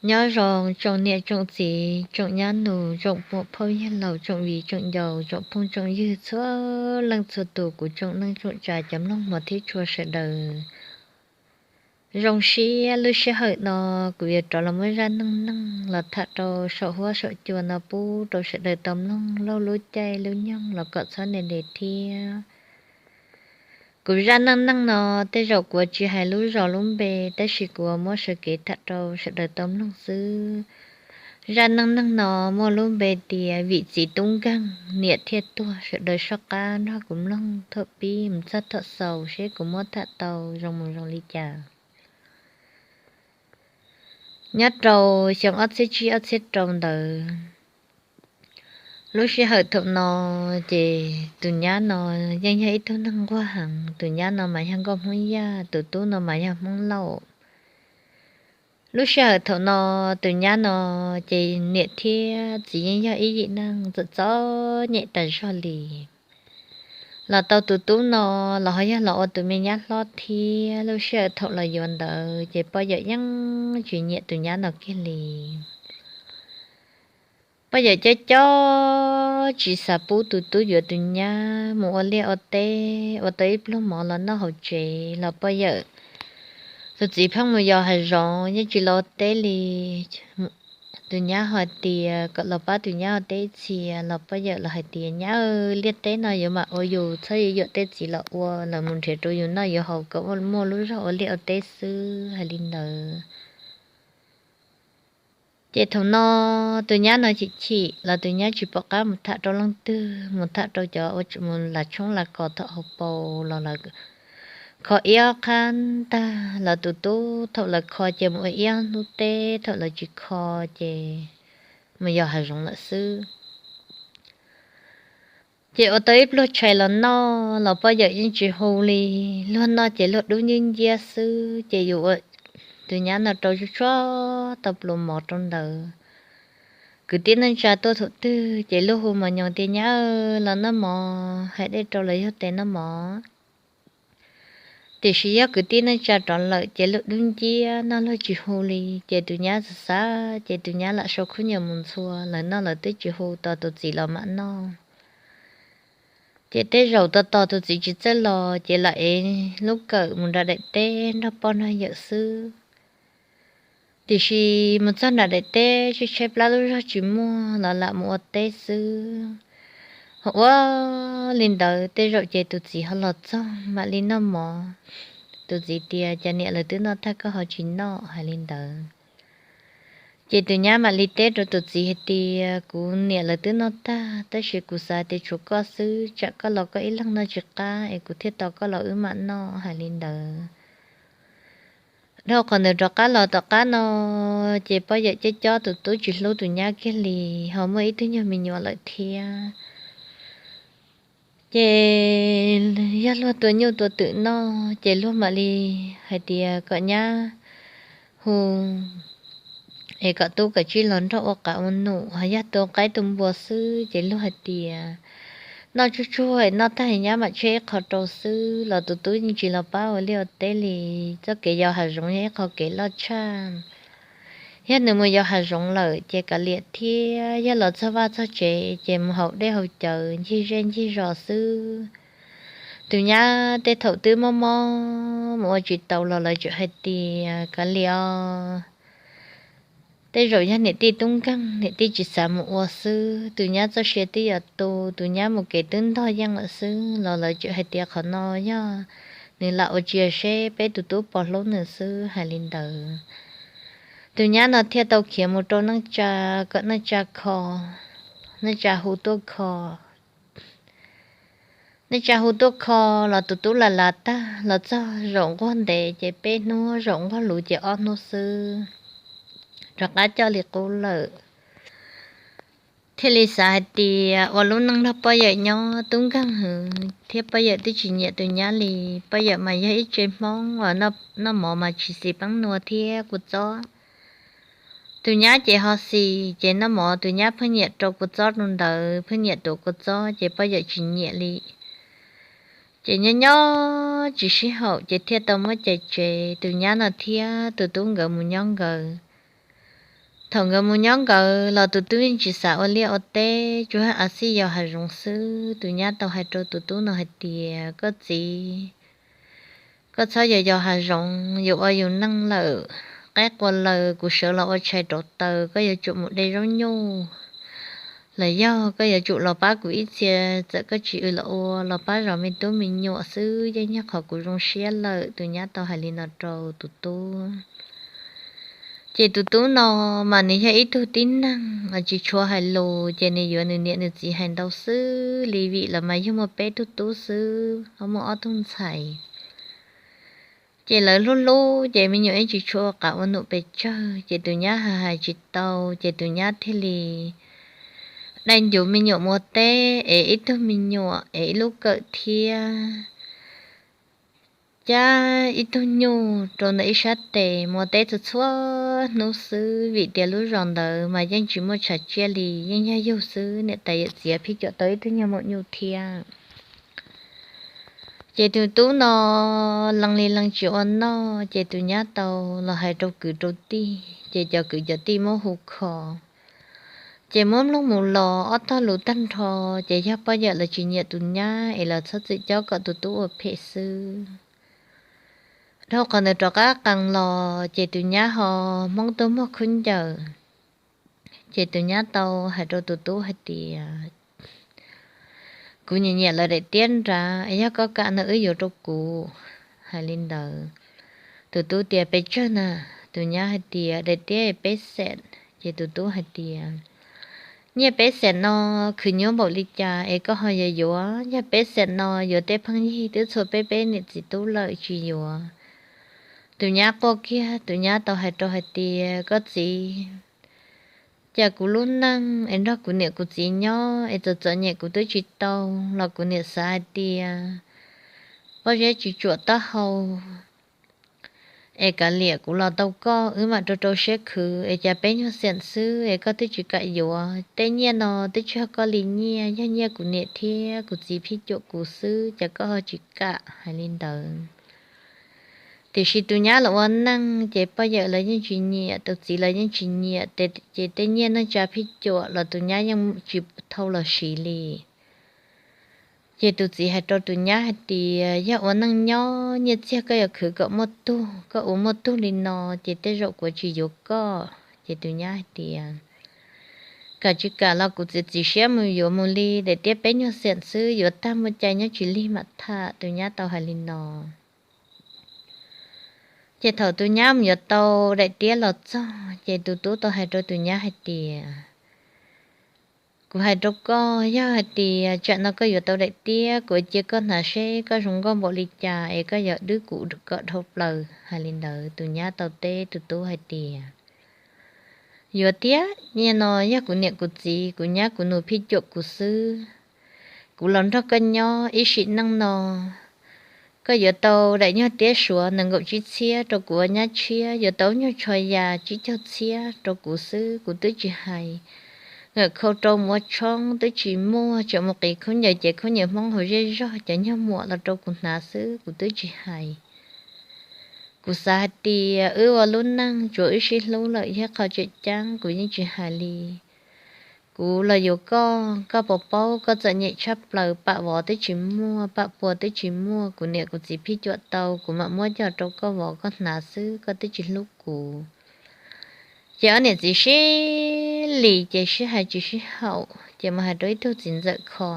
Nyob zoo tsoom niam tsoom txiv, tsoom nyab nus, tsoom muam phauj yawg laus, tsoom viv tsoom ncaus, tsoom phooj tsoom ywg txhua leej txhua tus, kuv tsoom neej tsoom tsav cov mloog mos thiab tshua sawv daws. Zoo siab lub sij hawm no kuv yuav rov los muab zaj neej neeg los tham rau saum huab saum cua no pub rau sawv daws tau mloog laug lub caij lub nyoog los kom txhob ntev ntev thiab. Kuv zaj neej neeg no tej zaum kuv tsis hais lub zos lub npe, tab sis kuv muab sawv kev tham rau sawv daws tau mloog xwb. Zaj neej neeg no muaj lub npe tias vim txiv tub nkeeg niam thiaj tuag. Sawv daws soj qab nrog kuv mloog thaum pib mus txog thaum xaus seb kuv muab tham tau zoo mus zoo li cas. Nyob rau xyoo ob txhiab tsib ob txhiab rau ntawd, lub sij hawm thaum no ces tus nyab no yeej yog ib tug neeg nquag heev. Tus nyab no mas yog nkauj Hmoob Yaj, tus tub no mas yog Hmoob Lauj. Lub sij hawm thaum no tus nyab no ces niam thiab txiv yeej yog ib yim neeg txom txom nyem tas zog li. Los tau tus tub no los ho yog los ua tus me nyab hlob thiab. Lub sij hawm thaum los yuav ntawd ces poj yawm yeej tsis nyiam tus nyab no kiag li. Poj yawm cov cov tsis xav pub tus tub yuav tus nyab mus ua liaj ua teb, ua tau ib pluag mov los noj hauv tsev los poj yawm, tus txiv pheej mus yos hav zoov yeej tsis los ua teb li. Tus nyab hais tias kom los pab tus nyab ua teb txhia los poj yawm los hais tias, Nyab, liaj teb no yuav mam ua, yus txhob yuam tej txiv los ua, lawv mus nrhiav rau yus noj yus haus kom muaj lub zog ua liaj ua teb xwb. Hais li ntawd ces thaum no tus nyab no chim chim los tus nyab tsis pom qab mus tham rau leej twg, mus tham rau cov ua mus las tshoob las kos thaum hauv paus los lawv kho ib ob qhab ntag los tus tub thaum lawv kho ces mus ua ib ob hnub teb, thaum lawv tsis kho ces mus yos hav zoov lawm xwb. Ces ua tau ib pluag tshais los noj los poj yawm yeej tsis hu li. Luag noj ces luag dub nciab nciab xwb ces yus ua tus nyab no rau tsuj tsuag tau pluas mov rau ntawd. Kwv tij neej tsa tuaj thaum twg ces luag hu mos nyoos tias, Nyab, los noj mov, hais dej rau los yog tes noj mov. Tiam sis yog kwv tij neej tsa rov lawm ces luag dub nciab noj luag tsis hu li. Ces tus nyab xav xav ces tus nyab lam sau khaub ncaws mus ntxhua, lawv noj lawv twb tsis hu, tos tus txiv los mam noj. Ces tej zaum tos tos tus txiv tsis txawj los ces lam ev lub kawm mus nram daim teb nrog poj nrog yawm xwb. Tiam sis mus txog nram daim teb tshaib tshaib plab lub zog tsis muaj los lam mus ua teb xwb. Ho ua li ntawd tej zaum ces tus txiv ho los txog mam li noj mov. Tus txiv tias, Cas niam lawv twb noj tag koj ho tsis noj? Hais li ntawd ces tus nyab mam li teb rau tus txiv hais tias, Kuv niam lawv twb noj tag tab sis kuv xav tias tshuav koj xwb, tsam koj los koj ib leeg noj tsis qab es kuv thiaj tos koj los wb mam noj. Hais li ntawd. Dhau qhov ntawd rov qab los tom qab no ces poj yawm cov cov tus tub tsis hlub tus nyab kiag li, ho muaj ib tug nyuag me nyuam lawm thiab. Ces yog luag tua nyuj tua twm noj ces luag mam li hais tias kom nyab hu es kom tub kom tsij los nrog ua qav ua num, ho yog tua qaib tua npua xwb ces luag hais tias, Noj tsuj tsuag, noj tag nyab mam tseg ib qho rau xwb, los tus tub yeej tsis los pab ua liaj ua teb li. Txoj kev yos hav zoov yog ib qho kev loj tshaj. Yog nws mus yos hav zoov lawm ces kav liam thiab, yog los txog vaj txog tsev ces mus haus dej haus cawv ncig zej ncig zos xwb. Tus nyab tej thaum twb mob mob mus ua tsis tau los lawv tseem hais tias, Kav liam os, tej zaum yog niam tij tub nkeeg, niam tij tsis xav mus ua xwb, tus nyab txoj sia twb yuav tu, tus nyab mus kev twb ntog yeej lawm xwb, los lawv tseem hais tias qhov no yog nws lam ua tsias seb peb tus tub puas hlub nws xwb. Hais li ntawd, tus nyab no thiaj tau khiav mus rau neej tsa kom neej tsa kho, neej tsa hu tuaj kho. Neej tsa hu tuaj kho los tus tub lam lav tag los txog zaum nquag ntev ces peb hnub, zaum nquag luv ces ob hnub xwb. Rov qab coj li qub lawm. Thiaj li xav hais tias ua lub neej nrog poj yawm nyob tub nkeeg hwv thiab poj yawm twb tsis nyiam tus nyab li. Poj yawm mas yog ib tse Hmoob uas noj mov mas tsis xis peeb nua thiab kua txob. Tus nyab ces ho xis, ces noj mov tus nyab pheej nyiam rau kua txob rau ntawd, pheej nyiam tuav kua txob ces poj yawm tsis nyiam li. Ces nyob nyob tsis sib haum ces thiaj tau muab cais tsev, tus nyab no thiab tus tub nkawd mus nyob nkawd. Thaum nkawd mus nyob nkawd los tus tub yeej tsis xav ua liaj ua teb, tsuas haj av xij yos hav zoov xwb. Tus nyab tau hais rau tus tub no hais tias, Koj txiv, koj txhob yos yos hav zoov, yus ua yus neej lawm, qaib qua lawm, kuv sawv los ua tshais rauv taws, koj yuav tsum mus de zaub nyuj, los yog koj yuav tsum los pab kuv ib txhia, txawm koj tsis ua los ua, los pab zov me tub me nyuam xwb yeej yog qhov kuv zoo siab lawm. Tus nyab tau hais li no rau tus tub. Ces tus tub no mas nws yog ib tug tib neeg tsis tshua hais lus, ces nws yuav nws niam nws txiv hais ntau xwb li, vim los mas yog muaj peb tug tub xwb, ho muaj ob tug ntxhais. Ces lawv hlub hlub ces me nyuam yeej tsis tshua ua qav ua num pes tsawg, ces tus nyab hais hais tsis tau, ces tus nyab thiaj li dai ncuv me nyuam mus ua teb, es ib tug me nyuam es ib lub kawm thiab cab ib tug nyuj rau ntawm ib sab tes mus ua teb txhua txhua hnub xwb, vim tias lub zos ntawd mas yeej tsis muaj tshav tsiaj li, yeej yog yug xwb, niam tais yawm txiv phij cuam tau ib tug nyuag maum nyuj thiab. Ces tus tub no lees li lees tsis ua noj, ces tus nyab tau los hais rau kwv rau tij, ces cov kwv cov tij muab hu kho. Ces muab mloog mus los ob tog lus tag nrho, ces yog poj yawm lawv tsis nyiam tus nyab es lawv txhob txwm cob kom tus tub ua phem xwb. Dhau qhov ntawd rov qab qees los ces tus nyab ho hmoob tuaj muag khaub ncaws. Ces tus nyab tau hais rau tus tub hais tias, Kuv nyiam nyiam lawv daim tiab nrad, yog koj kam no wb yuav rau kuv. Hais li ntawd, tus tub tias, Pes tsawg na? Tus nyab hais tias, Daim tiab peb xees. Ces tus tub hais tias, Nyiaj peb xees no khwv nyuab npaum li cas es koj ho yuav yuav? Yog peb xees no yuav tej pheej yig twb txhua peb peb niam txiv tub lawm tsis yuav. Tus nyab quaj kiag, tus nyab tau hais rau hais tias, Koj txiv, cas kuv lub neej es nrog kuv niam kuv txiv nyob es txom txom nyem kuv twb tsis tau, los kuv niam xav hais tias pob zeb tsis tsuam taub hau, es kav liam kuv los tau koj, wb mam rau rau siab khwv, es cas peb nyuag xees xwb es koj twb tsis kam yuav. Tej nyiaj no twb tsis yog koj li nyiaj, yog nyiaj kuv niam thiab kuv txiv phij cuam kuv xwb, cas koj ho tsis kam. Hais li ntawd. Tiam sis tus nyab los ua neej ces poj yawm lawv yeej tsis nyiam, tus txiv lawv yeej tsis nyiam, ces tej nyiaj neej tsa phij cuam los tus nyab yeej tsis thau los siv li. Ces tus txiv hais rau tus nyab hais tias, Yog ua neej nyob nyiaj txiag koj yuav khwv kom muaj tug, koj ua muaj tug li no, ces tej zaum kuv tsis yuav koj. Ces tus nyab hais tias, Kam tsis kam los kuv txiav txim siab mus yuav mus li, daim tiab peb nyuag xees xwb, yuav tag muaj cai nyob tsis lig mam tham. Tus nyab tau hais li no. Ces thaum tus nyab mus yuav tau daim tiab los txog ces tus tub tau hais rau tus nyab hais tias, Kuv hais rau koj, yog hais tias tsam no koj yuav tau daim tiab, kuv cia koj hnav seb koj zoo nkauj npaum li cas es koj yuav dwb kuv kom dhau plaws. Hais li ntawd tus nyab tau teb tus tub hais tias, Yuav tiag, nyiaj no yog kuv niam kuv txiv kuv nyab kuv nus phij cuam kuv xwb. Kuv los nrog koj nyob ib sim neej no, koj yuav tau daim nyuag tiab suav nees nkaum tsib txhiab rau kuv ua nyab tshiab, yuav tau nyuag tsho ya tsib caug txhiab rau kuv xwb kuv twb tsis hais. Ngawm khau rau mus ua tshoob twb tsis muaj, tseem mus qiv khaub ncaws ces khaub ncaws hmoob hauv zej zog, cov nyuag muam los rau kuv hnav xwb kuv twb tsis hais. Kuv xav hais tias wb ua lub neej tsuav wb sib hlub lawm yog qhov tseem ceeb, kuv yeej tsis hais li. Kuv los yuav koj, koj puas paub koj txom nyem tshaj plaws, pam vov twb tsis muaj, pam pua twb tsis muaj, kuv niam kuv txiv phij cuam tau kuv mam muab coj rau koj vov koj hnav xwb, koj twb tsis hlub kuv. Ces ob niam txiv sib lim ces sib hais tsis sib haum ces mus hais rau ib tug txiv ntxawm kho.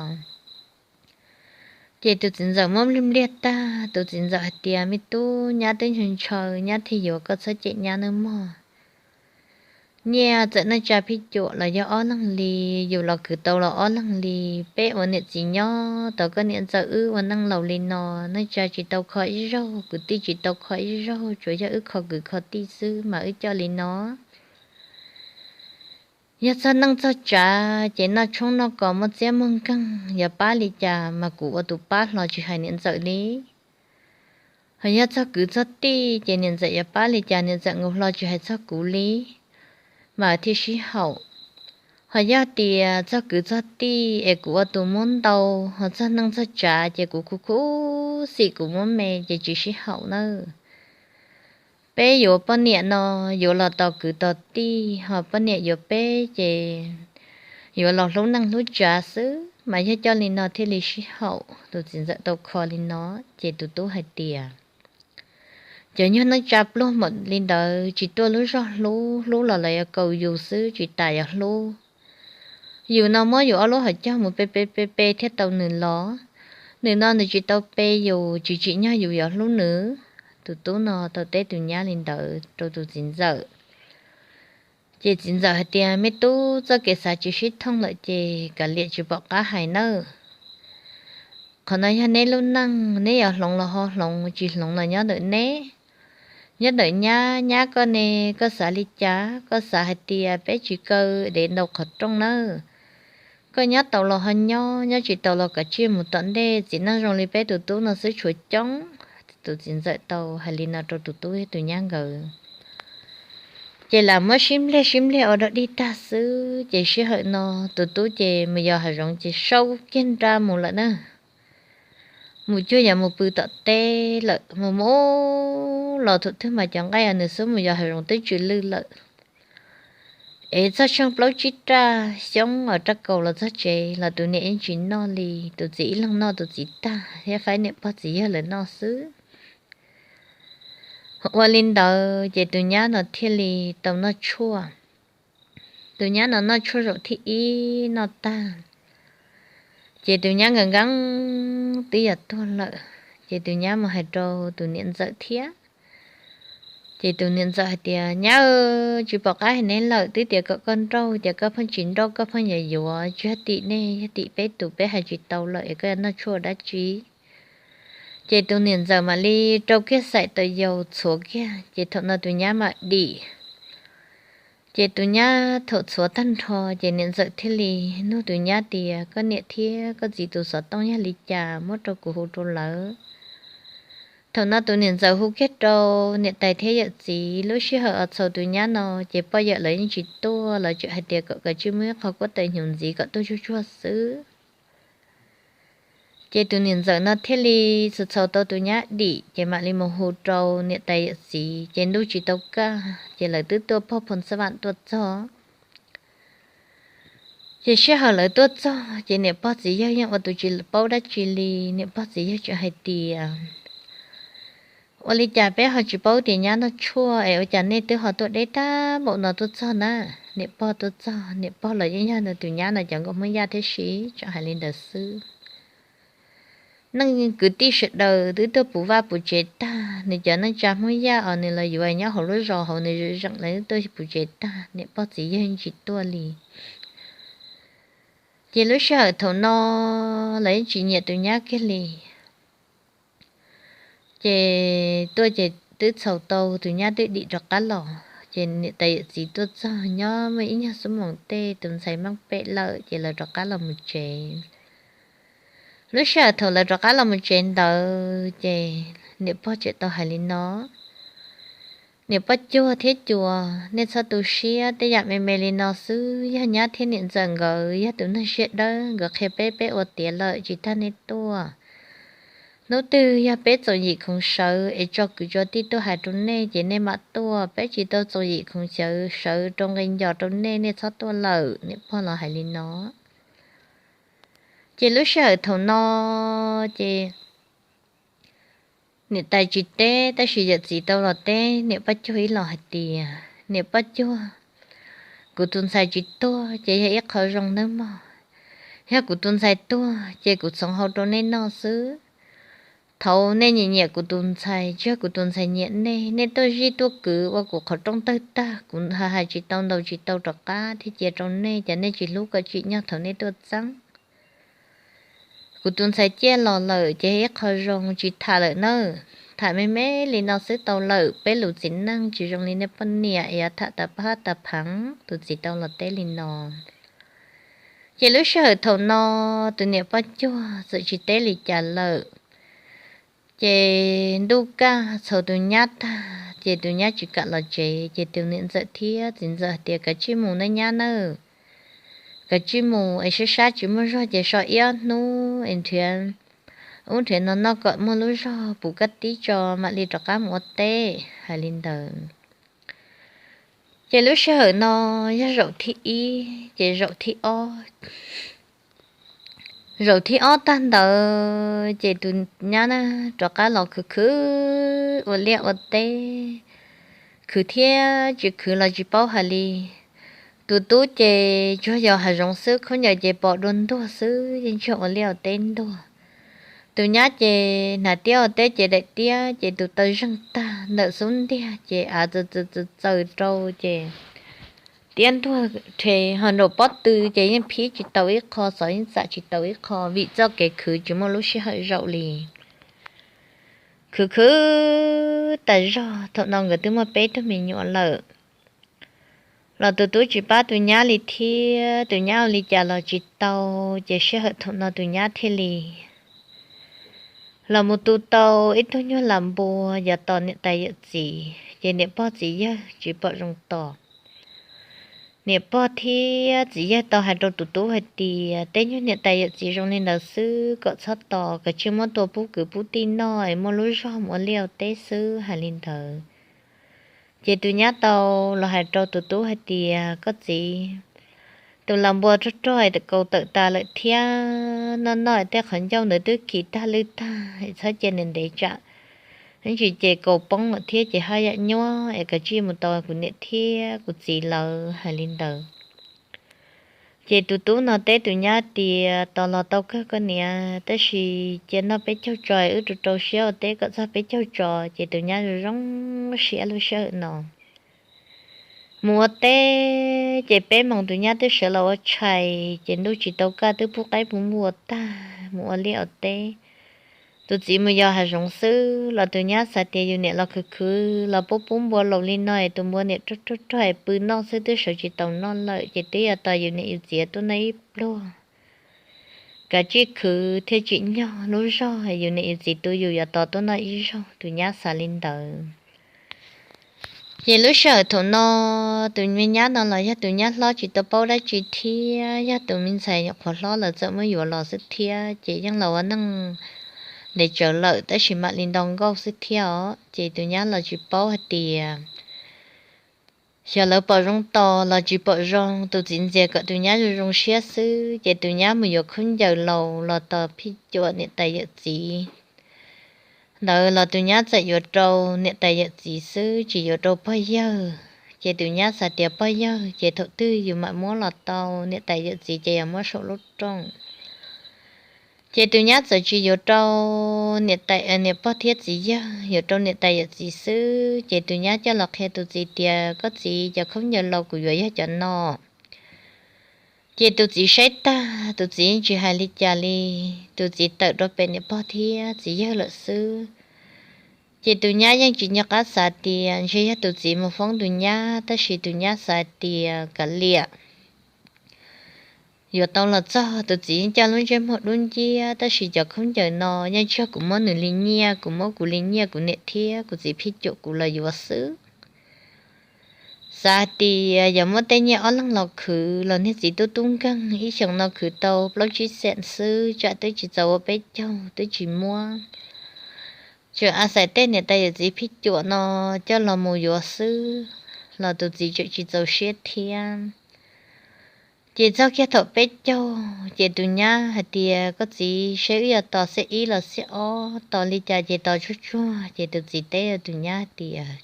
Ces tus txiv ntxawm muab npliag npliag tag, tus txiv ntxawm hais tias, Me tub, nyab twb ntshaw ntshaw, nyab thiaj yuav, koj txhob cem nyab nawb mog. Nyiaj txawm neej tsa phij cuam los yog ob leeg li, yus los khwv tau los ob leeg li. Peb ua niam txiv nyob tau, koj niam ntxawm wb ua neej laus li no, neej tsa tsis tau kho ib zaug, kwv tij tsis tau kho ib zaug, tsuas yog wb kho kwv kho tij xwb mas wb coj li no. Yog txog neej txog tsav ces noj tshoob noj kos muaj txiab muaj nkeeg, yog pab li cas mas kuv ua tus pab hlo tsis hais niam ntxawm li. Ho yog txog kwv txog tij ces niam ntxawm yuav pab li cas niam ntxawm nkaus hlo tsis hais txog kuv li, mas thiaj sib haum. Ho yog tias txog kwv txog tij es kuv ua tus muab ntau, ho txog neej txog tsav ces kuv khuv khuv xim kuv muab me ces tsis sib haum nawb. Peb yuav poj niam no yuav los tos kwv tos tij, ho poj niam yuav peb ces yuav los hlub neej hlub tsav xwb, mas yog coj li no thiaj li sib haum. Tus txiv ntxawm tau kho li no, ces tus tub hais tias, Cov nyuag neej tsa pluag npaum li ntawd tsis tuaj lub zog hlub, hlub los lawv yuav kaus yus xwb tsis tas yuav hlub. Yus no muab yus ob lub hauv caug mus pe pe pe pe thiaj tau nws los. Nws no nws tsis tau pe yus, tsis tsim nyog yus yuav hlub nws. Tus tub no tau teb tus nyab li ntawd rau tus txiv ntxawm. Ces txiv ntxawm hais tias, Me tub, txoj kev xav tsis sib thooj lawm ces kav liam tsis pom qab hais nawb. Qhov no yog neb lub neej, neb yuav hloov los ho hloov, tsis hloov los nyob ntawm neb. Nyob ntawm nyab, nyab koj ne, koj xav li cas? Koj xav hais tias peb tsis kaw dev ntaus qhov rooj nawb. Koj nyob tau los ho nyob, nyob tsis tau los kav tsij mus tom ntej, txiv neej zoo li peb tus tub no xwb tshuav coob. Tus txiv ntxawm tau hais li no rau tus tub thiab tus nyab nkawd. Ces lam muab sib npliag sib npliag ua dog dig tag xwb, ces sij hawm no tus tub ces mus yos hav zoov ces sau kiag nra mus lawm na. Mus cuag yuav mus pw tom teb lawm, mus mus los thaum twg mas cov nqaij uas nws xub mus yos hav zoov twb tsw lwj lawm. Es txog tsheej plaub tsib raj xyoob uas raj kaus los txog tsev los tus niam yeej tsis noj li, tus txiv ib leeg noj tus txiv tag thiab faib niam pog txiv yawg lawv noj xwb. Ua li ntawd ces tus nyab no thiaj li tau noj tshuaj. Tus nyab no noj tshuaj zaum thib ib noj tag, ces tus nyab nkees nkees twb yuav tuag lawm. Ces tus nyab mus hais rau tus niam ntxawm thiab. Ces tus niam ntxawm hais tias, Nyab aw, tsis pom qab hais neb lawm, twb tias kom koj nrauj ces koj pheej tsis nrauj, koj pheej yuav yuav, tsis yog tim nej, yog tim peb tus, peb hais tsis tau lawm es koj yuav noj tshuaj dab tsi? Ces tus niam ntxawm mam li rau kiag xaim taws yaus txhuav kiag, ces thaum no tus nyab mam dim. Ces tus nyab thaum txhuav tag nrho ces niam ntxawm thiaj li nug tus nyab tias, Koj niam thiab koj txiv tus xov tooj yog li cas, muab rau kuv hu rau lawv. Thaum no tus niam ntxawm hu kiag rau niam tais thiab yawm txiv. Lub sij hawm uas txhaum tus nyab no ces poj yawm lawv yeej tsis tuaj, lawv tseem hais tias kom kav tsij muaj ib qho kuab taws hnyuv ntxiv kom tuaj tsuag tsuag xwb. Ces tus niam ntxawm no thiaj li txhaus txhaus tau tus nyab dim, ces mam li mus hu rau niam tais yawm txiv, ces ntuj tsis tau kaj ces lawv twb tuaj pog phoo xab vam tuaj txog. Ces sij hawm lawv tuaj txog ces niam pog txiv yawg yeej ua tus tsis paub dab tsi li. Niam pog txiv yawg tseem hais tias, Ua li cas peb ho tsis paub tias nyab noj tshuaj es ua cas nej twb ho tuaj deb tag npaum no tuaj txog na? Niam pog tuaj txog, niam pog los yeej yog nws tus nyab no cov nkauj Hmoob Yaj thiab si, tseem hais li ntawd xwb. Neej kwv tij sawv daws twb tuaj puv vaj puv tsev tag, nws cov neej tsa Hmoob Yaj os nws los yuav nyob hauv lub zos hauv nws zeem lawv tuaj puv tsev tag, niam pog txiv yawg yeej tsis tuaj li. Ces lub sij hawm thaum no lawv yeej tsis nyiam tus nyab kiag li. Ces tuaj ces twb txhaus tau tus nyab twb dim rov qab los, ces niam tais yawm txiv tuaj txog nyob muaj ib nyuag xuab moos tej tus ntxhais meej pem lawm ces lawv rov qab los mus tsev. Lub sij hawm thaum lawv rov qab los mus tsev ntawd ces niam pog tseem tau hais li no, Niam pog cuag thiab cua, nej txhob tu siab, tej yam me me li no xwb, yog nyab thiab niam ntxawm nkawd yog tus neeg siab dawb, nkawd qhia peb peb ua tiav lawm tsis tag nej tuaj. Hnub twg yog peb txoos yim khoom sawv es tso kwv tso tij tuaj hais rau nej ces nej mam tuaj, peb tsis tau txoos yim khoom sawv rau nqi ncos rau nej, nej txhob tuaj lawm. Niam pog los hais li no. Ces lub sij hawm thaum no ces niam tais tsis teb, tab sis yawm txiv tau los teb niam poj cuag ib los hais tias, Niam poj cuag, kuv tus ntxhais tsis tuag ces yog ib qho zoo nawb mog. Yog kuv tus ntxhais tuag ces kuv txhoov hau rau nej noj xwb. Thaum nej nyiam nyiam kuv tus ntxhais, tsis yog kuv tus ntxhais nyiam nej, nej tuaj zij tuaj kwv ua kuv qhov rooj tawg tag, kuv hais tsis tau ntaus tsis tau rov qab thiaj cia rau nej, ces nej tsis hlub kom tsim nyog thaum nej tuaj txeeb. Kuv tus ntxhais ciaj los lawm ces ib qho zoo tsis tham lawm nawb. Tham me me li no xwb tau lawm, peb lus txiv neej tsis zoo li nej poj niam yuav tham tas pab tas pheev. Tus txiv tau los teb li no. Ces lub sij hawm thaum no tus niam poj cuag txawm tsis teb li cas lawm. Ces ntuj kaj txhaum tus nyab tag ces tus nyab tsis kam los tsev, ces tus niam ntxawm thiab txiv ntxawm hais tias, Kav tsij mus nawb nyab nawb, kav tsij mus es sab sab tsis muaj zog ces so ib ob hnub es nrhiav ub nrhiav no noj kom muaj lub zog puv kab tib tso mam li rov qab mus ua teb. hais li ntawd. Ces lub sij hawm no yog zaum thib ib, ces zaum thib ob, zaum thib ob tag ntawd ces tus nyab na rov qab los khwv khwv ua liaj ua teb, khwv thiab tsis khwv los tsis paub hais li. Tus tub ces tsuas yos hav zoov xwb, khaub ncaws ces pom dua ntuag xwb, yeej tsuas ua liaj ua teb ntuag. Tus nyab ces hnav tiab ua teb ces daim tiab ces tus taw zeeg tag ntawm xub ntiag ces av txaws txaws txaws rau ces tiab ntuag rhe ho nraum pob tw ces yeej phib tsis tau ib qho, xov yeej txam tsis tau ib qho vim txoj kev khwv tsis muaj lub sij hawm zaum li. Khwv khwv tas zog thaum no nkawd twb muaj peb tug me nyuam lawm, los tus tub tsis pab tus nyab li thiab tus nyab ua li cas los tsis tau. Ces sij hawm thaum no tus nyab thiaj li los mus tu tau ib tug nyuag lam npua yog tos niam tais yawm txiv, ces niam pog txiv yawg tsis pom zoo tos. Niam pog thiab txiv yawg tau hais rau tus tub hais tias tej nyuag niam tais yawm txiv zoo li ntawd xwb kom txhob tos, kom tsij muab tua pub kwv pub tij noj es muaj lub zog mus ua liaj ua teb xwb hais li ntawd. Ces tus nyab tau los hais rau tus tub hais tias koj txiv, tus lam npua rog rog kaus tawm tas lawm thiab, noj noj tej qhov ncauj ntawd twb khi tag lwj tag, txhob cia nws ntev tsam ib ntsis ces kaus poob lawm thiab ces haj yam nyuaj es kom tsij mus tos kuv niam thiab kuv txiv lawv hais li ntawd. Ces tus tub no teb tus nyab tias tos los tau kawg koj niam, tab sis cia noj peb caug tso wb rau rau siab ua teb kom txog peb caug tso. Ces tus nyab zoo zoo siab lub sij hawm no mus ua teb ces peb moos tus nyab twb sawv los ua tshais ces ntuj tsis tau kaj twb pub qaib pub npua tag mus ua liaj ua teb. Tus txiv mus yos hav zoov xwb los tus nyab xav tias yus niam los khwv khwv los pub pub npua laus li no es tus npua niam rog rog rog es pw noj xwb twb sawv tsis tau noj lawm ces twb yog tos yus niam yus txiv tuaj noj ib pluag, kav tsij khwv thiaj tsim nyog lub zog yus niam yus txiv tu yus yuav tos tuaj noj ib zaug, tus nyab xav li ntawd. Ces lub sij hawm thaum no tus me nyab no los yog tus nyab hlob tsis tau paub dab tsi thiab, yog tus me ntxhais nyuam qhuav hlob lawv txawm muab yuav los xwb thiab ces yeej los ua neej ntev tsawv lawm tab sis mam li nto nkauj xwb thiab os. Ces tus nyab los tsis paub hais tias xyov lawv pom zoo tos los tsis pom zoo, tus txiv ntxias kom tus nyab zoo zoo siab xwb ces tus nyab mus yuav khaub ncaws laus los tos phij cuam niam tais yawm txiv ntawd los tus nyab txawm yuav rau niam tais yawm txiv xwb tsis yuav rau pog yawg. Ces tus nyab xav tias pog yawg ces thaum twg yus mam muab los tau, niam tais yawm txiv ces yog muab saum lub rooj. Ces tus nyab txawm tsis yuav rau niam tais, niam pog thiab txiv yawg, yuav rau niam tais yawm txiv xwb. Ces tus nyab coj los qhia tus txiv tias koj txiv, cov khaub ncaws laus kuv yuav yog cov no. Ces tus txiv saib tag tus txiv yeej tsis hais li cas li, tus txiv tawm rau pem niam pog thiab txiv yawg lawm xwb. Ces tus nyab yeej tsis nco qab xav tias ntshe yog tus txiv mus foob tus nyab, tab sis tus nyab xav tias kav liam, yuav tau los txog tus txiv yeej coj lub ntsej muag dub nciab, tab sis cov khaub ncaws no yeej tsis yog kuv muab nws li nyiaj, kuv muab kuv li nyiaj kuv niam thiab kuv txiv phij cuam kuv los yuav xwb. Xav hais tias yog muab tej nyiaj ob leeg los khwv los niag txiv tub tub nkeeg ib xyoos no khwv tau plaub tsib xees xwb tsam twb tsis txaus ua peb caug twb tsis muab, tseem a xais tej niam tais yawm txiv phij cuam no coj los mus yuav xwb los tus txiv tseem tsis txaus siab thiab. Ces txog kiag thaum peb caug ces tus nyab hais tias koj txiv, seb wb yuav tos xiab ib los xiab ob, tos li cas ces tos tsuag tsuag. Ces tus txiv teb tus nyab hais tias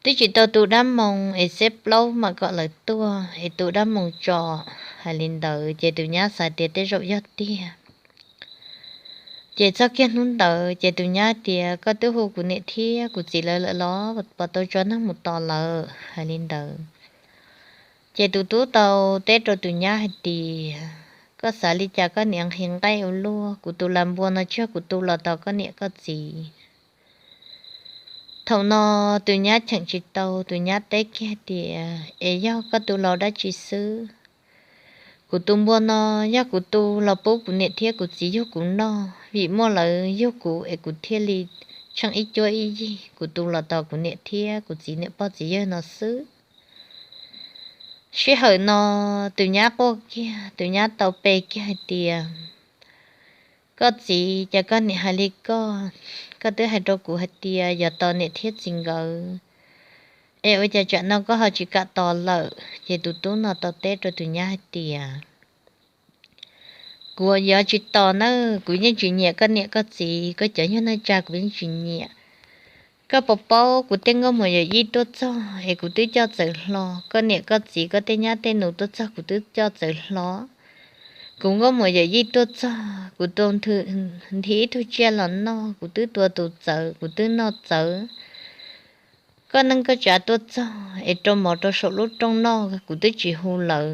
twb tsis tau tu dab moos es xiab plaub mam kom lawv tuaj es tu dab moos tso. Hais li ntawd ces tus nyab xav tias tej zaum yog tiag. Ces txog kiag hnub ntawd ces tus nyab tias koj twb hu kuv niam thiab kuv txiv lawv lawm los puas tau tso neeg mus tos lawv? Hais li ntawd ces tus tub tau teb rau tus nyab hais tias koj xav li cas koj niam nqhis nqaij ua luaj, kuv tus lam npua no tsis yog kuv tu los tos koj niam koj txiv. Thaum no tus nyab cheem tsis tau, tus nyab teb kiag tias es yog koj tu los dab tsi xwb? Kuv tus npua no yog kuv tu los pub kuv niam thiab kuv txiv yug kuv noj, vim muaj lawv yug kuv es kuv thiaj li tsheej ib cuab ib yig, kuv tu los tos kuv niam thiab kuv txiv niam pog txiv yawg no xwb. Sij hawm no tus nyab quaj kiag, tus nyab tau pe kiag hais tias Koj txiv, cas koj niam hais li koj? Koj twb hais rau kuv hais tias yog tos niam thiab txiv nkawd, es ua cas tsam no koj ho tsis kam tos lawm? Ces tus tub no tau teb rau tus nyab hais tias, Kuv yuav tsis tos na, kuv yeej tsis nyiam koj niam koj txiv, koj cov nyuag neej tsa kuv yeej tsis nyiam. Koj puas paub kuv tej nkauj muam yawm yij tuaj txog es kuv twb coj txawm hlo, koj niam koj txiv koj tej nyab tej nus tuaj txog kuv twb coj txawm hlo. Kuv nkauj muam yawm yij tuaj txog kuv tua nthi ib tug tsiaj los noj, kuv twb tua tus txawv kuv twb noj txawv. Koj neej koj tsav tuaj txog es rau mov rau saum lub rooj noj kuv twb tsis hu lawv,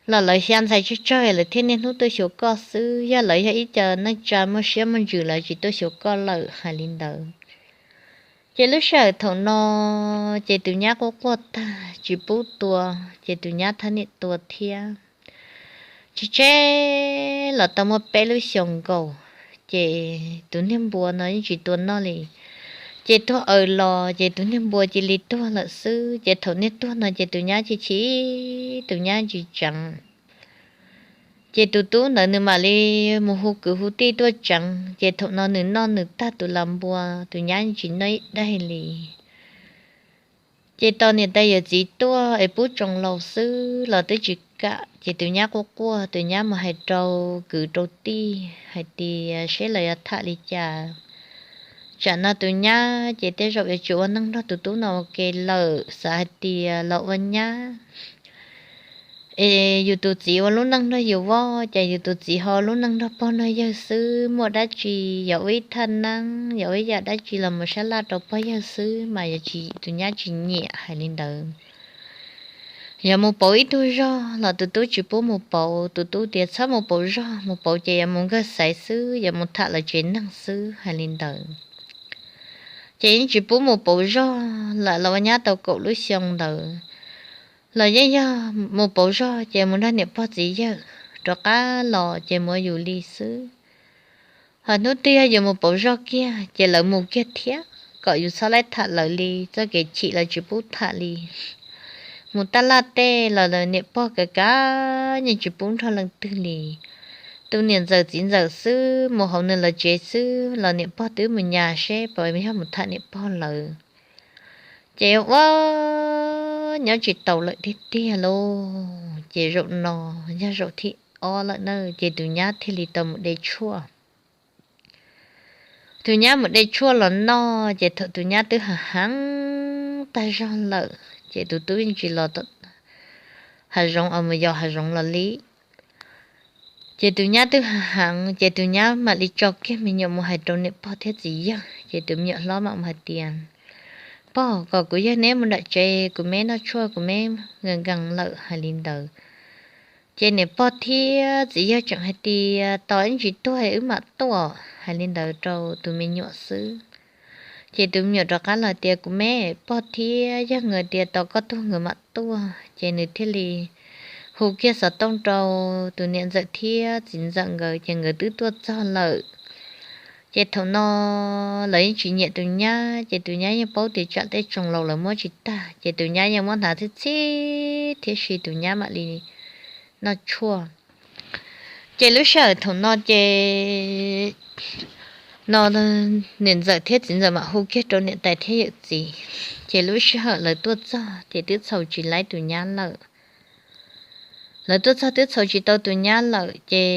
los lawv xya ntxhais tsawg tsawg lawv thiaj niaj hnub tuaj xyuas koj xwb, yog lawv yog ib co neej tsa muaj siab muaj ntsws lawv tsis tuaj xyuas koj lawm. Hais li ntawd ces lub sij hawm thaum no ces tus nyab quaj quaj tag tsis pub tua, ces tus nyab thab niam tua thiab. Tsis tseb los tau muaj peb lub xyoos nkaus, ces tus niag npua no yeej tsis tua noj li. Ces tuag aws los ces tus niag npua cia li tuag lawm xwb. Ces thaum niag tuag no ces tus nyab chim chim, tus nyab tsis tseev. Ces tus tub ntawd nws mam li mus hu kwv hu tij tuaj tseev, ces thaum no nws noj nws tag tus las npua, tus nyab tsis noj ib daig li. Ces tos niam tais yawm txiv tuaj es pub tsoos laus xwb los twb tsis kam, ces tus nyab quaj quaj, tus nyab mus hais rau kwv rau tij hais tias seb lawv yuav tham li cas. Tsam no tus nyab ces tej zaum yuav tsis ua neej nrog tus tub no ua ke lawm, xav hais tias los ua nyab es yus tus txiv ua lub neej nrog yus voj, ces yus tus txiv ho ua lub neej nrog pog nrog yawg xwb, muaj dab tsi yuav ua ib thaj neeb yuav ua ib yam dab tsi los mus sab laj rau pog yawg xwb mas yuav tsis, tus nyab tsis nyiam. Hais li ntawd, yog mus pauv ib tug zog los tus tub tsis pub mus pauv, tus tub tias txhob mus pauv zog, mus pauv ces yuav mus nkawg xaiv xwb, yuav mus tham lawv tsev neeg xwb. Hais li ntawd ces yeej tsis pub mus pauv zog lawm. Los ua nyab tau kaum lub xyoo ntawd los yeej yog mus pauv zog ces mus nrog niam pog txiv yawg, rov qab los ces mus ua yus li xwb. Ho hnub twg yog yus mus pauv zog kiag ces lawv mus kiag thiab, kom yus txhob laib tham lawv li, txoj kev chim lawv tsis pub tham li. Mus taj laj tej los lawv niam pog kav kav yeej tsis pub nrog leej twg li. Tus niam ntxawm txiv ntxawm xwb, mus hauv nws lawv tsev xwb los niam pog twb mus nyas seb puas yog mus tham niam pog lawv. Ces ua nyob tsis tau lawm tiag tiag lauj. Ces zaum no yog zaum thib ob lawm na, ces tus nyab thiaj li tau mus de tshuaj. Tus nyab mus de tshuaj los noj, ces thaum tus nyab twb hav heev tag zog lawm ces tus tub yeej tsis los hav zoov es mus yos hav zoov los li. Ces tus nyab twb hav heev, ces tus nyab mam li tso kiag me nyuam mus hais rau niam pog thiab txiv yawg. Ces tus me nyuam hlob mam mus hais tias, Pog, kom kuv yawg neb mus nram tsev, kuv me noj tshuaj, kuv me nkees nkees lawm. Hais li ntawd, ces niam pog thiab txiv yawg tseem hais tias, Tos ib ntsis tuag wb mam tuaj. Hais li ntawd rau tus me nyuam xwb. Ces tus me nyuam rov qab los tias, Kuv me, pog thiab yawg nkawd tias tos koj tuag nkawd mam tuaj. Ces nws thiaj li hu kiag xov tooj rau tus niam ntxawm thiab txiv ntxawm nkawd, ces nkawd twb tuaj txog lawm. Ces thaum no lawv yeej tsis nyiam tus nyab, ces tus nyab yeej paub tias tsam tej tsoos laus lawv muab tsis tag, ces tus nyab yeej muab hnav txhib txhib thiab si tus nyab mam li noj tshuaj. Ces lub sij hawm thaum no ces no niam ntxawm thiab txiv ntxawm mam hu kiag rau niam tais thiab yawm txiv. Ces lub sij hawm lawv tuaj txog ces twb txhaum tsis laib tus nyab lawm. Lawv tuaj txog twb txhaum tsis tau tus nyab lawm, ces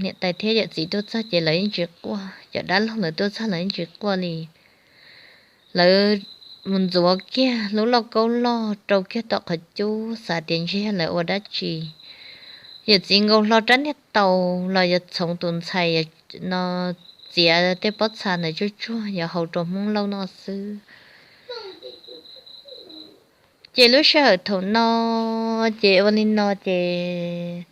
niam tais thiab yawm txiv tuaj txog ces lawv yeej tsis quaj, cov dab laug lawv tuaj txog lawv yeej tsis quaj li. Lawv mus ntxuav kiag lub lauj kaub loj rau kiag tom qhov cub, xav tias ntshe yog lawv ua dab tsi. Yawm txiv nkaus hlo rab niag taus los yuav txhoov tus ntxhais no, txiav tej pob txha ntawd tsuag tsuag yuav hau rau Hmoob Lauj noj xwb. Ces lub sij hawm thaum no ces ua li no ces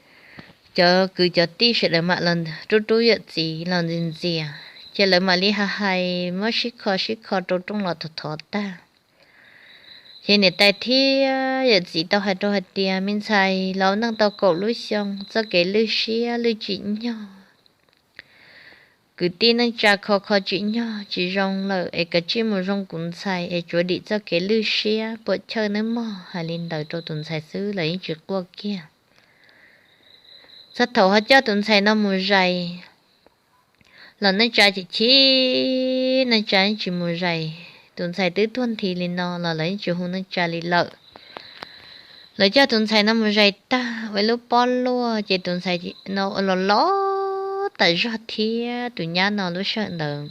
cov kwv cov tij sawv daws mam los rub rub yawm txiv los ntxias ntxias, ces lawv mam li hais hais muab sib kho sib kho rau rooj los thov thov tag. Ces niam tais thiab yawm txiv tau hais rau hais tias, Me ntxhais, los ua neej tau kaum lub xyoo, txoj kev lwj siab lwj tsim nyog, kwv tij neej tsa kho kho tsim nyog tsis zoo lawm, es kav tsij mus zoo kuv ntxhais es tsuav dim txoj kev lwj siab puam chawj nawb mog. Hais li ntawd rau tus ntxhais xwb los yeej tsis quaj kiag. Txog thaum ho coj tus ntxhais no mus zais, los neej tsa chim chim, neej tsa yeej tsis mus zais. Tus ntxhais twb tuag nthi li no los lawv yeej tsis hu neej tsa li lawm. Lawv coj tus ntxhais no mus zais tag ua ib lub pob luaj, ces tus ntxhais no ua los los tas zog thiab. Tus nyab no lub sij hawm ntawd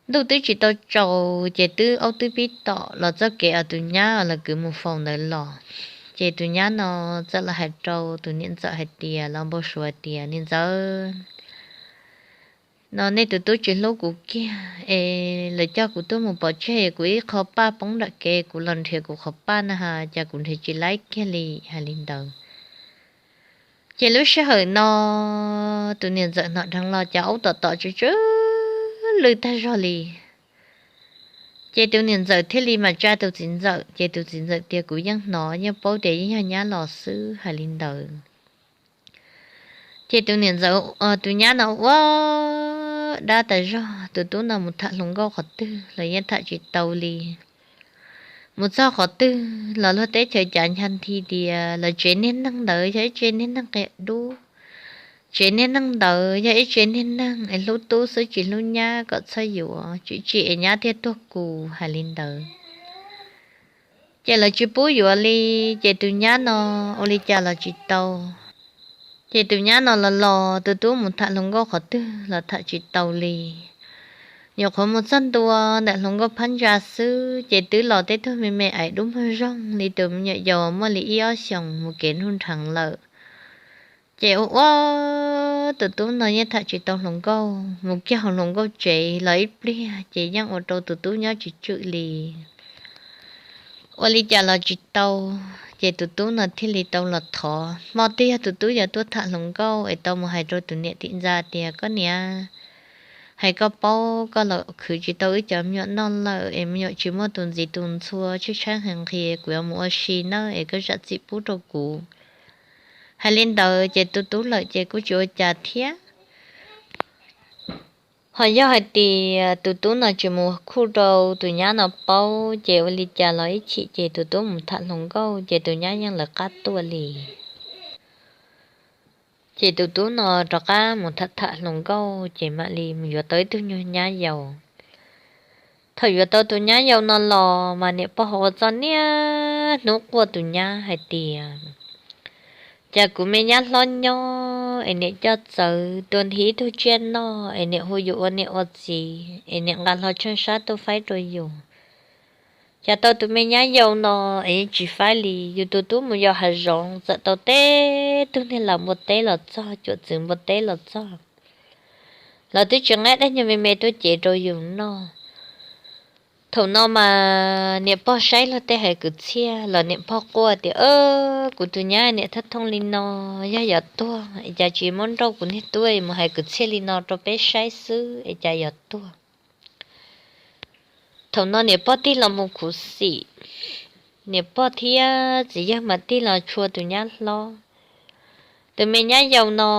ntuj twb tsis tau tsaus, ces twb aub twb pib tom los txoj kev uas tus nyab los kwv mus faus ntawd los. Ces tus nyab no txawm los hais rau tus niam ntxawm hais tias, los npau suav tias, Niam ntxawm, no nej tus tub tsis hlub kuv kiag es lawv coj kuv tuaj mus pov tseg, kuv ib qho paj poob nram kev, kuv los nrhiav kuv qhov paj na has cas kuv nrhiav tsis laib kiag li, hais li ntawd. Ces lub sij hawm no tus niam ntxawm hnov dheev los cas aub tom tom tsw tsw lwj tag zog li. Ces tus niam ntxawm thiaj li mam tsa tus txiv ntxawm, ces tus txiv ntxawm tias, Kuv yeej hnov, yeej paub tias yeej yog nyab los xwb, hais li ntawd. Ces tus niam ntxawm, tus nyab no ua dab tas zog, tus tub no mus tham hluas nkauj qhov twg los yeej tham tsis tau li. Mus txog qhov twg los luag teb chaws cav ncha nthi tias lawv tsev niag neeg ntawd yog ib tsev niag neeg qias dub. Tsev niag neeg ntawd yog ib tsev niag neeg es hlub tub xwb tsis hlub nyab, kom txhob yuav, tsis tsim es nyab thiaj tuag kus, hais li ntawd. Ces lawv tsis pub yuav li, ces tus nyab no ua li cas los tsis tau. Ces tus nyab no los los, tus tub mus tham hluas nkauj qhov twg los tham tsis tau li. Nyuam qhuav mus txog ntua ntawm hluas nkauj phab ntsa xwb, ces twb los tej tug me me aim dub muag zoog li tus me nyuam yaus muaj li ib ob xyoos mus kev nruj nrheev lawm. Ces ua ua tus tub no yeej tham tsis tau hluas nkauj, mus kiag hauv hluas nkauj tsev los ib pliag ces yeej ua rau tus tub nyob tsis tswm li. Ua li cas los tsis tau, ces tus tub no thiaj li tau los thov. Hmo twg yog tus tub yuav tuaj tham hluas nkauj es tau mus hais rau tus niam tim ntxa tias, Koj niam, hais koj paub, koj los khwv tsis tau wb cov me nyuam noj lawm es me nyuam tsis muaj tus ntxiv tus ntxhua, tshaib tshaib nqhis nqhis, kuv yuav mus ua si nawb, es koj zam txim pub rau kuv. Hais li ntawd ces tus tub lawm ces kuj tsis ua cas thiab. Ho yog hais tias tus tub no tsis mus khuj rau tus nyab no paub, ces ua li cas los ib chim ces tus tub mus tham hluas nkauj ces tus nyab yeej lawv qab tuaj li. Ces tus tub no rov qab mus tham tham hluas nkauj ces mam li mus yuav tau ib tug nyuag nyab yau. Thaum yuav tau tus nyab yau no los mas niam pog ho ua txoj niaj hnub quaj tus nyab hais tias, Cas kuv me nyab hlob nyob es niam coj txawv tua nthi ib tug tsiaj noj es niam hu yus ua niam ua txiv es niam nqa hlo tsheej sab tuaj faib rau yus. Cas tau tus me nyab yau no es yeej tsis faib li. Yus tus tub mus yos hav zoov txawm tau teb tug niag laus npua teb los txog, cuam txwv npua teb los txog, los twb tsis nqa daim nyuag me me tuaj cev rau yus noj. Thaum no mas niam pog saib luag tej hais kwv txhiaj los niam pog quaj tias, Kuv tus nyab niam thab thooj li no, yog yuav tuag es cas tsis muab nrauj kuv niag tub mus hais kwv txhiaj li no rau peb saib xwb es cas yuav tuag. Thaum no niam pog tig los mus khuv xim, niam pog thiab txiv yawg mas tig los tshua tus nyab hlob. Tus me nyab yau no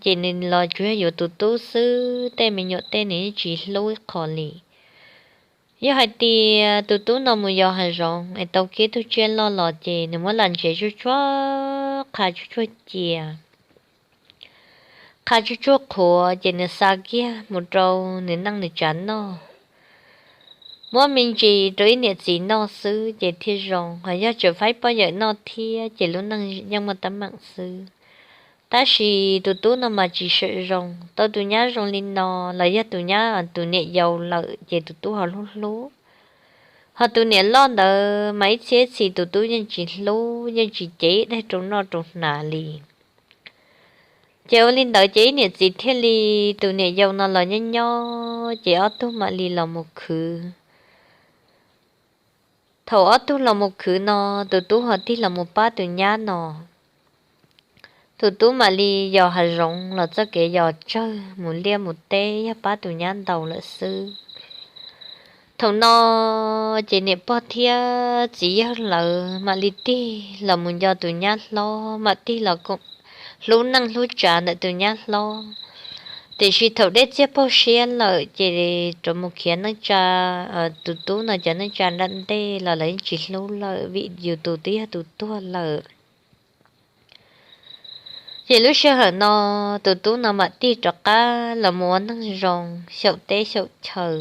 ces nws los tsuas yog yuav tus tub xwb, tej me nyuam tej nws yeej tsis hlub ib qho li. Yog hais tias tus tub no mus yos hav zoov es tau kiag tug tsiaj loj los ces nws muab lam ntsev tsuag tsuag qha tsuag tsuag cia, qha tsuag tsuag qhuav ces nws xa kiag mus rau nws neej nws tsav noj. Muab me ntsis rau ib niam txiv noj xwb ces thiaj zoo, ho yog tseem faib poj yawm noj thiab ces lub neej yeej muaj teeb meem xwb. Tab sis tus tub no mas tsis seem zoo, tau tus nyab zoo li no los yog tus nyab tus niam yau lawm ces tus tub ho hlub hlub. Ho tus niam loj ntawd mas ib txhia ib txhis tus tub yeej tsis hlub, yeej tsis cev ib daig rau noj rau hnav li. Ces ua li ntawd ces ib niam txiv thiaj li, tus niam yau no los nyob nyob ces ob tug mam li los mus khwv. Thaum ob tug los mus khwv no, tus tub ho tig los mus pab tus nyab no. Tus tub mam li yos hav zoov los txoj kev yos tsawg mus liaj mus teb yog pab tus nyab ntaus lawm xwb. Thaum no ces niam pog thiab txiv yawg lawv mam li tig los mus nco tus nyab hlob, mam tig los koom hlub neej hlub tsav ntawm tus nyab hlob. Tiam sis thaum dej txiag paug siab lawm ces rov mus khiav neej tsa, tus tub no cov neej tsa nram ntej los lawv yeej tsis hlub lawm vim yus tus twb yog tus tuag lawm. Ces lub sij hawm no tus tub no mam tig rov qab los mus ua neeg zoo xyaum teb xyaum chaw.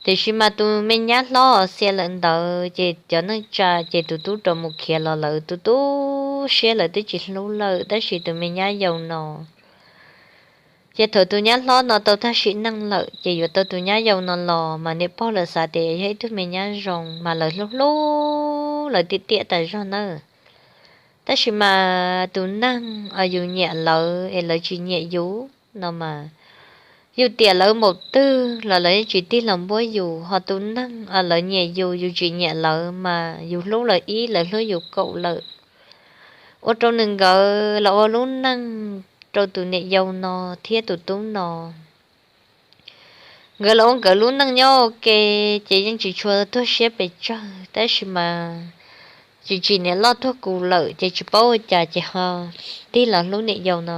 Tiam sis mas tus me nyab hlob uas xiam lawm ntawd ces cov neej tsa ces tus tub rov mus khiav los lawm, tus tub siab lawm twb tsis hlub lawm, tab sis tus me nyab yau no ces thaum tus nyab hlob no tau tag sim neej lawm ces yuav tau tus nyab yau no los mas niam pog lawv xav tias yog ib tug me nyab zoo mas lawv hlub hlub lawv tiam tiam tas zog nawb. Tab sis mas tus neeg uas yus nyiam lawv es lawv tsis nyiam yus no mas yus tiam lawv npaum twg los lawv yeej tsis tig los npuab yus, ho tus neeg uas lawv nyiam yus, yus tsis nyiam lawv mas yus hlub lawv ib, lawv hlub yus kaum lawm. Ua rau nws nkawd los ua lub neej rau tus niam yau no thiab tus tub no. Nkawd los ua nkawd lub neej nyob ua ke ces yeej tsis tshua tuag siab pes tsawg, tab sis mas tsis tsim niam loj tuag kuv lawm ces tsis paub ua cas ces ho tig los hlub niam yau no.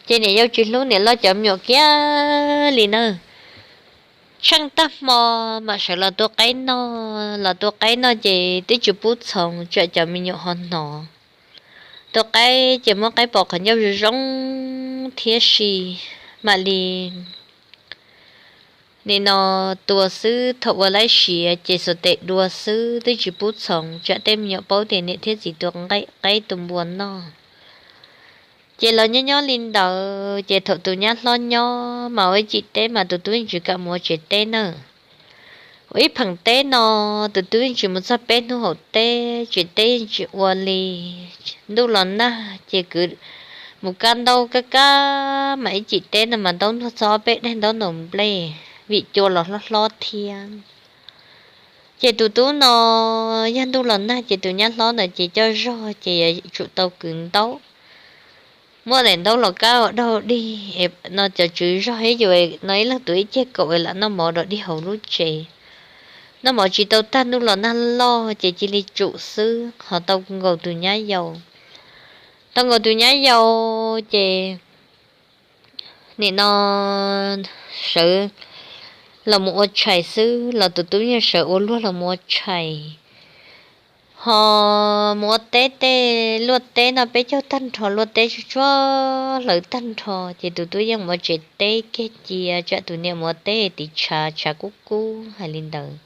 Ces niam yau tsis hlub niam loj cov me nyuam kiag li na. Tsheej tag hmo mam sawv los tua qaib noj, los tua qaib noj ces twb tsis pub txhoov tsam cov me nyuam ho hnov. Tua qaib ces muab qaib pos qhov ncauj zoo zoo thiab si mam li nim no tua xwb, thaum ua laib siav ces xuas tes dua xwb twb tsis pub txhoov tsam tej me nyuam paub tias niam thiab txiv tua qaib tua npua noj. Ces los nyob nyob li ntawd ces thaum tus nyab hlob nyob mas ua ib cim teb mas tus tub yeej tsis kam mus ua tsev teb na. Ua ib pheem teb no tus tub yeej tsis mus txog peb hnub hauv teb, tsev teb yeej tsis ua li. Ntuj los nag ces kwv mus kab ntaub kab kab mas ib cim teb no mas ntaub ntuag txog ob peb daim ntaub ntaus nplej vim cua los hlob hlob thiab. Ces tus tub no yog ntuj los nag ces tus nyab hlob ntawd ces coj zog ces yuav tsum tau kwv ntaub. Muaj daim ntaub los kab ua dog dig no cov tswv zog ib yus no ib leeg tuav ib ceg kaum es lam noj mov dog dig hauv lub tsev. Noj mov tsis tau tag ntuj los nag loj ces cia li tsum xwb ho tau nkaus tus nyab yau. Tau nkaus tus nyab yau ces nim no sawv los mus ua tshais xwb los tus tub yeej sawv ua luag los mus ua tshais. Ho mus ua teb tej luaj teb no peb caug tag nrho, luaj teb tsuag tsuag hlawv tag nrho ces tus tub yeej mus ua tsev teb kiag cia tsam tus niam mus ua teb tiv tshav tshav kub kub hais li ntawd.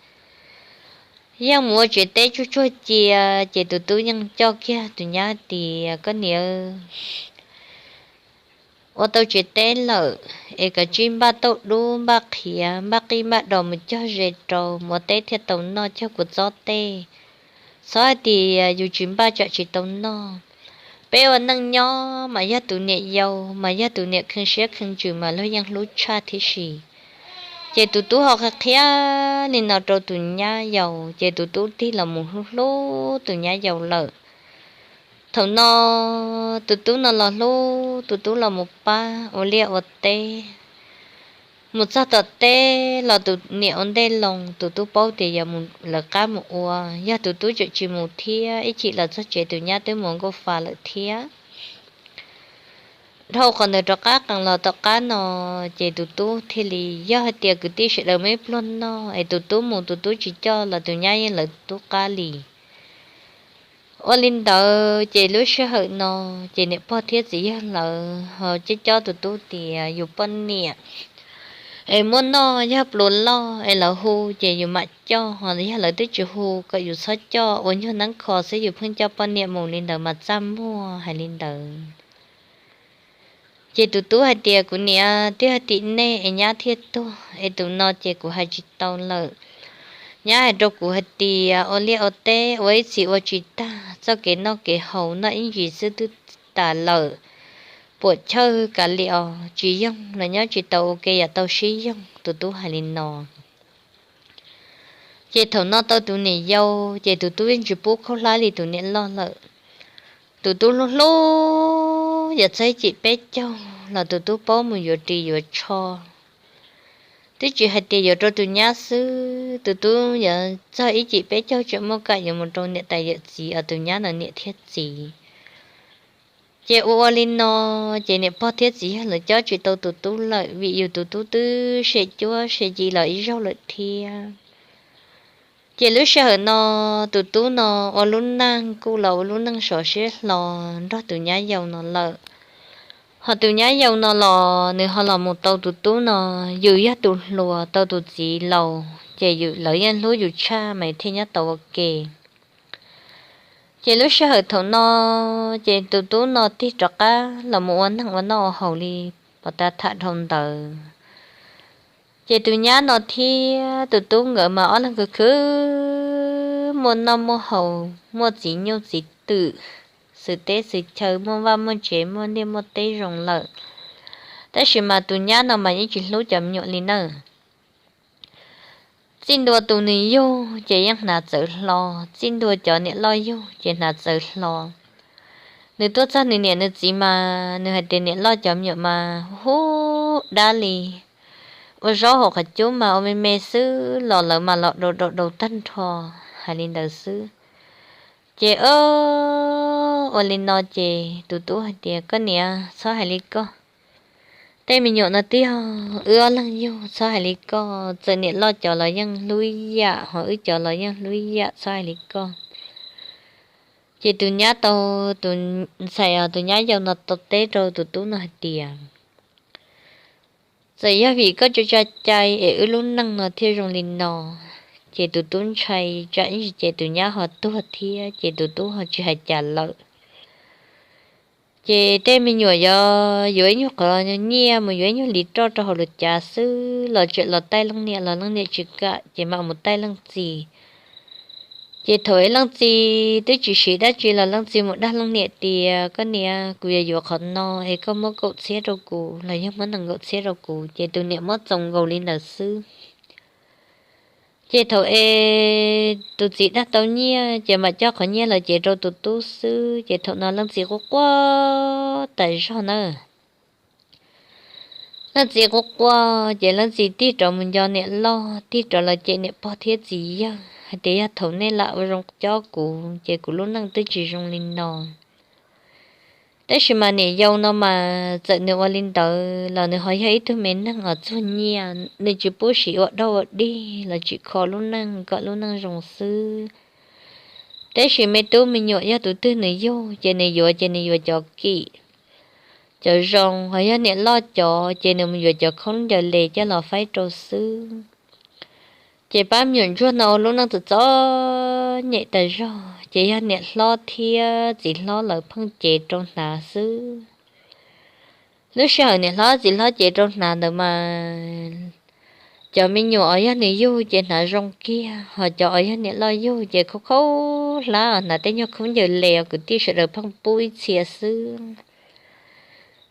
Yeej mus ua tsev teb tsuag tsuag cia ces tus tub yeej coj kiag tus nyab tias koj niam ua tau tsev teb lawm es kav tsij npaj tauj dub npaj qhiav npaj qij npaj dos mus cog ze rau mus ua teb thiaj tau noj, cog kua txob tej. Txhob hais tias yus tsis npaj tsam tsis tau noj. Peb ua neej nyob mas yog tus niam yau mas yog tus niam kheev siab kheev ntsws mas luag yeej hlub tshaj thiab si. Ces tus tub ho qhia qhia li no rau tus nyab yau ces tus tub tig los mus hlub hlub tus nyab yau lawm. Thaum no tus tub no los hlub, tus tub los mus pab ua liaj ua teb. Mus txog tom teb los tus niam ua ntej loo, tus tub paub tias yog mus lawv qab mus ua, yog tus tub tseem tsis mus thiab ib chim los txog tsev tus nyab twb mus nkauj fa lawm thiab. Dhau qhov ntawd rov qab qees los tom qab no ces tus tub thiaj li, yog hais tias kwv tij sawv daws muaj ib pluag noj es tus tub mus tus tub tsis coj los tus nyab yeej lawv tub qab li. Ua li ntawd ces lub sij hawm no ces niam pog thiab txiv yawg lawv ho coj coj tus tub tias yus poj niam es muaj noj yog pluas loj es lawv hu ces yus mam coj, ho yog lawv twb tsis hu kom yus txhob coj, ua nyuag neeb kho xwb yus pheej coj poj niam mus li ntawd mas txaj muag hais li ntawd. Ces tus tub hais tias kuv niam twb hais tim nej es nyab thiaj tuag es tus no ces kuv hais tsis tau lawm. Nyab hais rau kuv hais tias ua liaj ua teb ua ib txhis ua tsis tag, txoj kev noj kev haus noj ib ntsis xwb twb tas lawm. Puam chawj kav liam os, tsis yoog los nyob tsis tau ua ke yam tau sib yoog, tus tub hais li no. Ces thaum no tau tus niam yau ces tus tub yeej tsis pub khaub hlab li tus niam loj lawm. Tus tub hlub hlub yog txog ib cim peb caug los tus tub paub mus yuav ris yuav tsho. Twb tsis hais tias yuav rau tus nyab xwb, tus tub yuav txog ib cim peb caug tseem muaj kam yuav mus rau niam tais yawm txiv os, tus nyab ntawd niam thiab txiv. Ces ua ua li no, ces niam pog thiab txiv yawg lawv cob tsis tau tus tub lawm vim yus tus tub twb se cuab se ci los ib zaug lawm thiab. Ces lub sij hawm no tus tub no ua lub neej kuj los ua lub neej sov siab hlo nrog tus nyab yau no lawm. Ho tus nyab yau no los nws ho los mus tau tus tub no, yus yog tus hluas tau tus txiv laus ces yus, lawv yeej hlub yus tshaj mas thiaj nyob tau ua ke. Ces lub sij hawm thaum no ces tus tub no tig rov qab los mus ua neej ua noj ua haus li pov tas tham dhau ntawd. Ces tus nyab no thiab tus tub nkawd mas ob leeg khwv khwv muaj noj muaj haus, muaj txiv nyuj txiv twm, xwm teb xwm chaw, muaj vaj muaj tsev, muaj liaj muaj teb zoo lawm. Tab sis mas tus nyab no mas yeej tsis hlub cov me nyuam li nawb. Txij ntua tus nws yug ces yeej hnav txawv hlo, txij ntua cov niam loj yug ces hnav txawv hlo. Nws tuaj txog nws niam nws txiv mas nws hais tias niam loj cov me nyuam mas hu dab li, ua zaub hauv qhov cub mas ua me me xwb los lawv mas los dau dau dau tag nrho, hais li ntawd xwb. Ces ua li no ces tus tub hais tias koj niam txhob hais li koj, tej me nyuam no twb yog wb ob leeg yug, txhob hais li koj, txawm niam loj cov los yeej hlub ib yam, ho wb cov los yeej hlub ib yam, txhob hais li koj. Ces tus nyab tau, tus ntxhais, tus nyab yau no tau teb rau tus tub no hais tias txawm yog vim koj tsa tsa cai es wb lub neej no thiaj zoo li no. Ces tus tub ntshai tsam ib ntsis ces tus nyab ho tuag thiab ces tus tub ho tsis hais cas lawm. Ces tej me nyuam yuav ib nyuag qhov nyiaj mus yuav ib nyuag li roj rau hauv lub cav xwb los tseem los taij leej niam los leej niam tsis kam ces mam mus taij leej txiv. Ces thaum ib leej txiv twb tsis siv dab tsi los leej txiv mus dag leej niam tias koj niam, kuv yuav yuav qhov no es koj muab kaum txhiab rau kuv los yog muab nees nkaum txhiab rau kuv, ces tus niam muab txaus nkaus li ntawd xwb. Ces thaum es tus txiv dag tau nyiaj ces mam coj qhov nyiaj los cev rau tus tub xwb, ces thaum no leej txiv quaj quaj tas zog na. Leej txiv quaj quaj ces leej txiv tig rov mus nco niam loj, tig rov los cem niam pog thiab txiv yawg hais tias yog thaum nej lam ua zoo cob kuv ces kuv lub neej twb tsis zoo li no. Tab sis mas niam yau no mas txawm nws ua li ntawd los nws ho yog ib tug me neeg uas txuag nyiaj, nws tsis pub siv ua dog ua dig los tsis kho lub neej kom lub neej zoo xwb. Tab sis me tub me nyuam yog tus twg nws yug ces nws yuav, ces nws yuav cov kim cov zoo, ho yog niam loj cov ces nws mus yuav cov khaub ncaws les coj los faib rau xwb. Ces pab me nyuam ntsuag no ua lub neej txom txom nyem tas zog, ces yog niam hlob thiab txiv hlob lawv pheej cev rau hnav xwb. Lub sij hawm niam hlob txiv hlob cev rau hnav ntawd mas cov me nyuam uas yog nws yug ces hnav zoo kiag, ho cov uas yog niam loj yug ces khaub khaub hlab hnav tej nyuag khaub ncaws les uas kwv tij sawv daws pheej pub ib txhia xwb.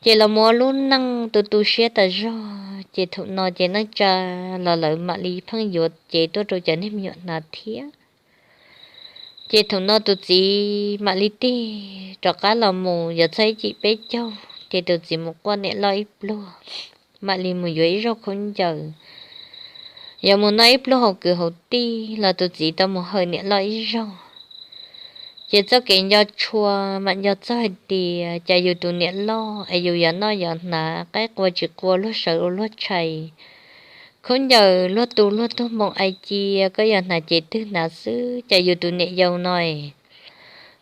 Ces los mus ua lub neej tu tu siab tas zog, ces thaum no ces neej tsa los lawv mam li pheej yuav cev tuaj rau cov niag me nyuam hnav thiab. Ces thaum no tus txiv mam li tig rov qab los mus yuav txog ib cim peb caug ces tus txiv mus quaj niam loj ib pluag, mam li mus yuav ib zaug khaub ncaws, yuav mus noj ib pluag hauv kwv hauv tij los tus txiv tau mus hawm niam loj ib zaug. Ces txoj kev nco tshua mam nco txog hais tias cas yus tus niam loj es yus yuav noj yuav hnav qaib qua tsis qua luag sawv ua luag tshais, khaub ncaws luag tu luag tuag npoo ai cia koj yuav hnav ces twg hnav xwb, cas yus tus niam yau no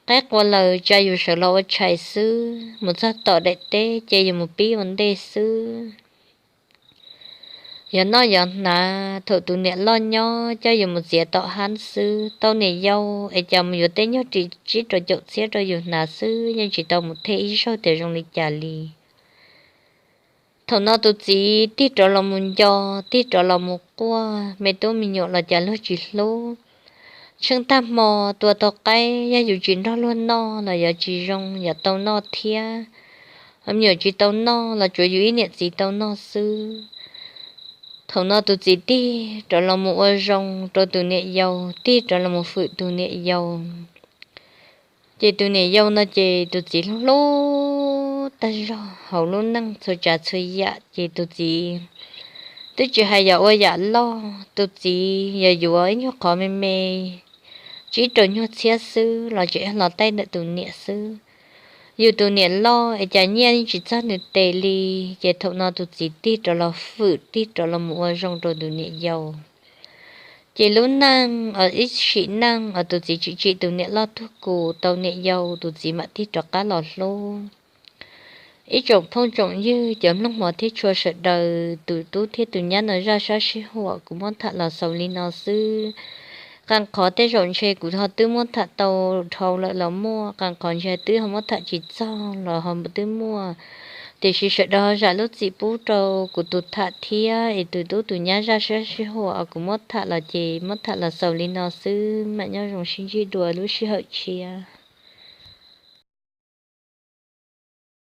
qaib qua lawm tsa yus sawv los ua tshais xwb, mus txog tom daim teb ces yus mus pib ua ntej xwb. Yog noj yog hnav thaum tus niam loj nyob coj yus mus txiav tom hab xwb, tau niam yau es cas mus yuav tej nyuag ris tsib rau caum txhiab rau yus hnav xwb, yeej tsis tau mus them ib zaug tias zoo li cas li. Thaum no tus txiv tig rov los mus nco, tig rov los mus quaj, me tub me nyuam los cas luag tsis hlub. Tsheej tag hmo tua tau qaib, yog yus tsis nrog luag noj los yuav tsis zoo, yuav tau noj thiab. Me nyuam tsis tau noj los tsuav yus ib niam txiv tau noj xwb. Thaum no tus txiv tig rov los mus ua zoo rau tus niam yau, tig rov los mus fwm tus niam yau. Ces tus niam yau no ces tus txiv hlub hlub tag zog hauv lub neej txhua tsav txhua yam, ces tus txiv twb tsis hais yam ua yam loj, tus txiv yog yuav ib nyuag qhov me me tsib rau nyuag txhiab xwb los tseem los taij ntawm tus niam xwb. Yus tus niam loj es cas nyiaj yeej tsis txog nws tes li, ces thaum no tus txiv tig rov los fwm, tig rov los mus ua zoo rau tus niam yau. Ces lub neej, ib sim neej uas tus txiv tsim tsim tus niam loj tuag, kuv tau niam yau, tus txiv mam tig rov qab los hlub. Ib tsoom phooj tsoom ywg, cov mloog mov thiab tshua sawv daws, tus tub thiab tus nyab no zaj sab sib huam kuv muab tham los xaus li no xwb. Qee qhov tej zaum ntshe kuv ho twb muab tham tau dhau lawm los muaj, qee qhov ntshe twb ho muab tham tsis txog los ho twb muaj. Tiam sis sawv daws zam lub txim pub rau kuv tus tham thiab es tus tub tus nyab zaj sab sib huam kuv muab tham los ces muab tham los xaus li no xwb, mam nyob zoo sib ntsib dua lub sij hawm tshiab.